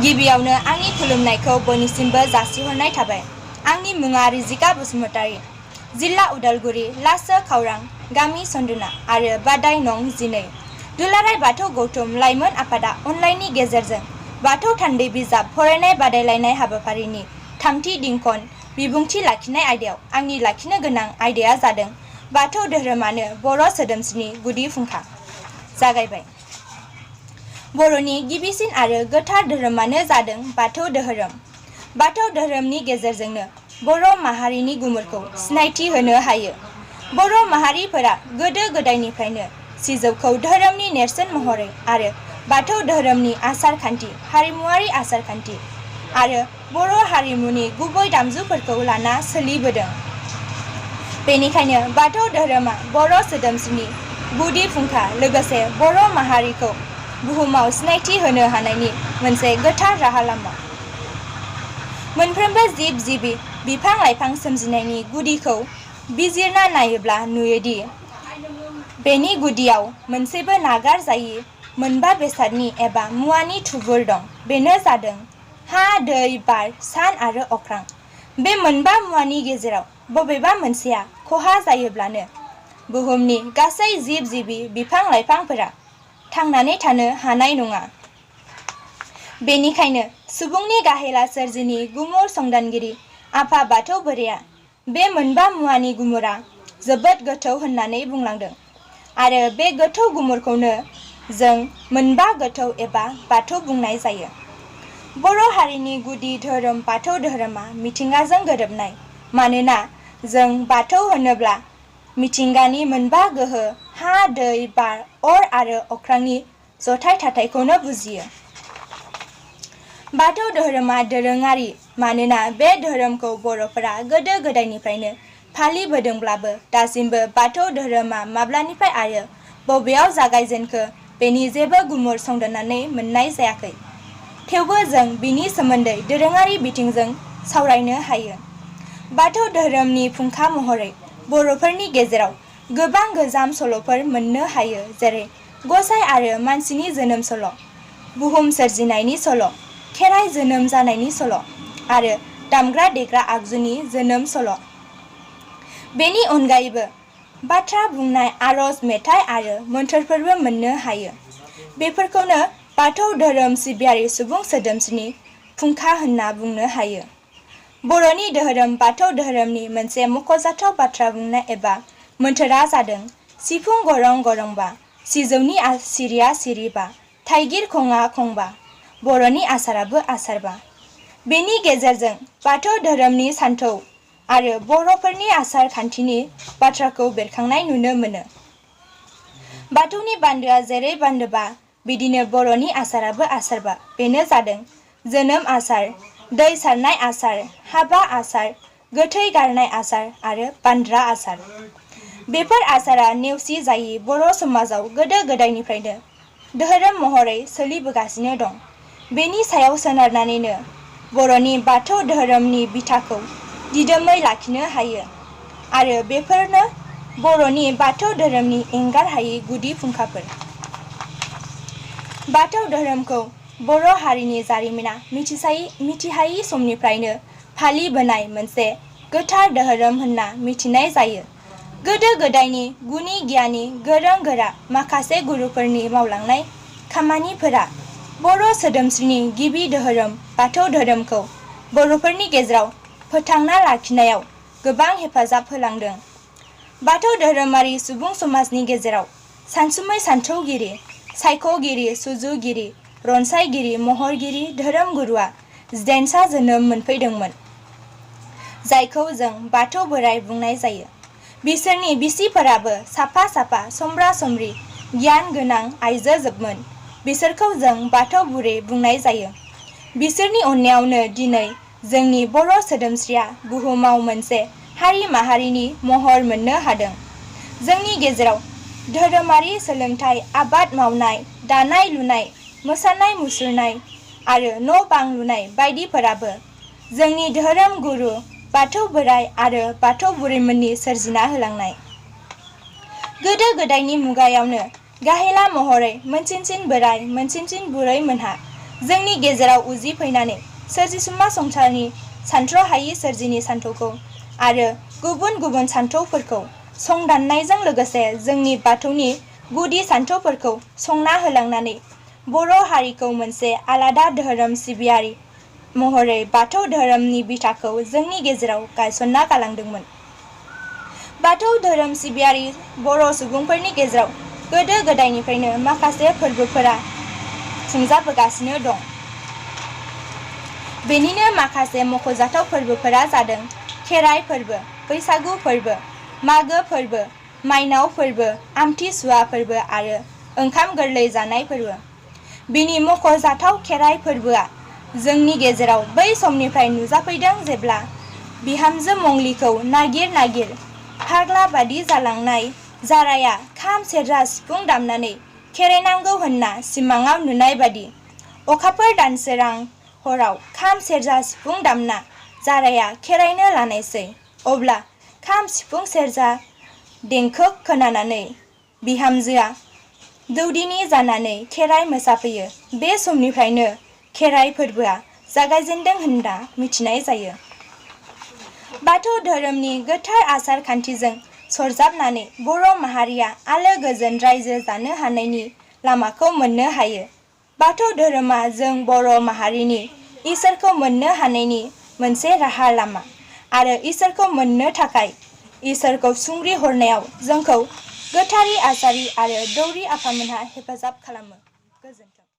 गिबियावनो आंनि खुलुमनायखौ बयनिसिमबो जासिहरनाय थाबाय। आंनि मुङा रिजिका बसुमतारी। जिल्ला उदालगुरि, लासो खावरां, गामि सन्दना आरो बादाय नं 12। दुलाराय बाथौ गौथुम लाइमोन आफादा अनलाइननि गेजेरजों बाथौ थान्दै बिजाब फरायनाय बादायलायनाय हाबाफारिनि थामथि दिंखन बिबुंथि लाखिनाय आयदायाव आंनि लाखिनो गोनां आयदाया जादों बाथौ धोरोमानो बर' सोदोमस्रिनि गुदि फुंखा। जागायबाय। बर'नि गिबिसिन आरो गोथार धोरोमानो जादों बाथौ धोरोम। बाथौ धोरोमनि गेजेरजोंनो बर' माहारिनि गुमुरखौ सिनायथि होनो हायो। बर' माहारिफोरा गोदो गोदायनिफ्रायनो सिजौखौ धोरोमनि नेरसोन महरै आरो बाथौ धोरोमनि आसार खान्थि, हारिमुवारि आसार खान्थि आरो बर' हारिमुनि गुबै दामजुफोरखौ लाना सोलिबोदों। बेनिखायनो बाथौ धोरोमा बर' सोदोमस्रिनि गुदि फुंखा, लोगोसे बर' माहारिखौ बुहुमाव सिनायथि होनो हानायनि मोनसे गोथार राहा लामा। मोनफ्रोमबो जिब जिबि, बिफां लाइफां सोमजिनायनि गुदिखौ बिजिरना नायोब्ला नुयोदि बेनि गुदियाव मोनसेबो नागारजायि मोनबा बेसादनि एबा मुवानि थुबुर दं। बेनो जादों हा, दै, बार, सान आरो अख्रां। बे मोनबा मुवानि गेजेराव बबेबा मोनसेया खहा जायोब्लानो बुहुमनि गासै जिब जिबि, बिफां लाइफांफोरा थांनानै थानो हानाय नङा। बेनिखायनो सुबुंनि गाहेला सोरजिनि गुमुर संदानगिरि आफा बाथौ बोराइया बे मोनबा मुवानि गुमुरा जोबोद गोथौ होननानै बुंलांदों आरो बे गोथौ गुमुरखौनो जों मोनबा गोथौ एबा बाथौ बुंनाय जायो। बर' हारिनि गुदि धोरोम बाथौ धोरोमा मिथिंगाजों गोरोबनाय। मानोना जों बाथौ होनोब्ला मिथिंगानि मोनबा गोहो हा, दै, बार, अर आरो अख्रांनि जथाय थाथायखौनो बुजियो। बाथौ धोरोमा दोरोङारि। मानोना बे धोरोमखौ बर'फोरा गोदो गोदायनिफ्रायनो फालिबोदोंब्लाबो दासिमबो बाथौ धोरोमा माब्लानिफ्राय आरो बबेयाव जागायजेनखो बेनि जेबो गुमुर संदाननानै मोननाय जायाखै। थेवबो जों बिनि सोमोन्दै दोरोङारि बिथिंजों सावरायनो हायो। बाथौ धोरोमनि फुंखा महरै बर'फोरनि गेजेराव गोबां गोजाम सल'फोर मोननो हायो, जेरै गसाइ आरो मानसिनि जोनोम सल', बुहुम सोरजिनायनि सल', खेराइ जोनोम जानायनि सल' आरो दामग्रा देग्रा आगजुनि जोनोम सल'। बेनि अनगायैबो बाथ्रा बुंनाय, आरज, मेथाइ आरो मोन्थोरफोरबो मोननो हायो। बेफोरखौनो बाथौ धोरोम सिबियारि सुबुं सोदोमस्रिनि फुंखा होनना बुंनो हायो। बर'नि धोरोम बाथौ धोरोमनि मोनसे मख'जाथाव बाथ्रा बुंनाय एबा मोन्थोरा जादों सिफुं गरं गरंबा, सिजौनि सिरिया सिरिबा, थाइगिर खङा खंबा, बर'नि आसाराबो आसारबा। बेनि गेजेरजों बाथौ धोरोमनि सानथौ आरो बर'फोरनि आसार खान्थिनि बाथ्राखौ बेरखांनाय नुनो मोनो। बाथौनि बान्दोआ जेरै बान्दोबा, बिदिनो बर'नि आसाराबो आसारबा। बेनो जादों जोनोम आसार, दै सारनाय आसार, हाबा आसार, गोथै गारनाय आसार आरो बान्द्रा आसार। बेफोर आसारा नेवसि जायि बर' समाजाव गोदो गोदायनिफ्रायनो धोरोम महरै सोलिबोगासिनो दं। बेनि सायाव सोनारनानैनो बर'नि बाथौ धोरोमनि बिथाखौ दिदोमै लाखिनो हायो आरो बेफोरनो बर'नि बाथौ धोरोमनि एंगार हायै गुदि फुंखाफोर। बाथौ धोरोमखौ बर' हारिनि जारिमिना मिथिहायै समनिफ्रायनो फालिबोनाय मोनसे गोथार धोरोम होनना मिथिनाय जायो। गोदो गोदायनि गुणी गियानि गोरों गोरा माखासे गुरुफोरनि मावलांनाय खामानिफोरा बर' सोदोमस्रिनि गिबि धोरोम बाथौ धोरोमखौ बर'फोरनि गेजेराव फोथांना लाखिनायाव गोबां हेफाजाब होलांदों। बाथौ धोरोमारि सुबुं समाजनि गेजेराव सानसुमै सानथौगिरि, सायख'गिरि, सुजुगिरि, रनसायगिरि, महरगिरि धोरोम गुरुआ जिदाइनसा जोनोम मोनफैदोंमोन, जायखौ जों बाथौ बोराइ बुंनाय जायो। बिसोरनि बिसिफोराबो साफा साफा समब्रा समब्रि गियान गोनां आइजो जोबमोन। बिसोरखौ जों बाथौ बुरै बुंनाय जायो। बिसोरनि अननायावनो दिनै जोंनि बर' सोदोमस्रिया बुहुमाव मोनसे हारि माहारिनि महर मोननो हादों। जोंनि गेजेराव धोरोमारि सोलोंथाइ, आबाद मावनाय, दानाय लुनाय, मोसानाय मुसुरनाय आरो न' बां लुनाय बायदिफोराबो जोंनि धोरोम गुरु बाथौ बोराइ आरो बाथौ बुरैमोननि सोरजिना होलांनाय। गोदो गोदायनि मुगायावनो गाहेला महरै मोनसिनसिन बोराइ मोनसिनसिन बुरै मोनहा जोंनि गेजेराव उजिफैनानै सोरजिसुमा संसारनि सानथ्र'हायि सोरजिनि सान्थौखौ आरो गुबुन गुबुन सान्थौफोरखौ संदाननायजों लोगोसे जोंनि बाथौनि गुदि सान्थौफोरखौ संना होलांनानै बर' हारिखौ मोनसे आलादा धोरोम सिबियारि महरै बाथौ धोरोमनि बिथाखौ जोंनि गेजेराव गायसनना गालांदोंमोन। बाथौ धोरोम सिबियारि बर' सुबुंफोरनि गेजेराव गोदो गोदायनिफ्रायनो माखासे फोरबोफोरा खुंजाबोगासिनो दं। बेनिनो माखासे मख'जाथाव फोरबोफोरा जादों खेराइ फोरबो, बैसागु फोरबो, मागो फोरबो, माइनाव फोरबो, आमथिसुवा फोरबो आरो ओंखाम गोरलै जानाय फोरबो। बिनि मख'जाथाव खेराइ फोरबोआ जोंनि गेजेराव बै समनिफ्राय नुजाफैदों जेब्ला बिहामजो मंलिखौ नागिर नागिर फाग्ला बादि जालांनाय जाराया खाम सेरजा सिफुं दामनानै खेराइनांगौ होनना सिमाङाव नुनाय बादि अखाफोर दानसोरां हराव खाम सेरजा सिफुं दामना जाराया खेराइनो लानायसै। अब्ला खाम सिफुं सेरजा देंखो खोनानानै बिहामजोआ दौदिनि जानानै खेराइ मोसाफैयो। बे समनिफ्रायनो खेराइ फोरबोआ जागायजेनदों होनना मिथिनाय जायो। बाथौ धोरोमनि गोथार आसार खान्थिजों सरजाबनानै बर' माहारिया आलो गोजोन रायजो जानो हानायनि लामाखौ मोननो हायो। बाथौ धोरोमा जों बर' माहारिनि इसोरखौ मोननो हानायनि मोनसे राहा लामा आरो इसोरखौ मोननो थाखाय इसोरखौ सुंग्रि हरनायाव जोंखौ गोथारि आसारि आरो दौरि आफामोनहा हेफाजाब खालामो।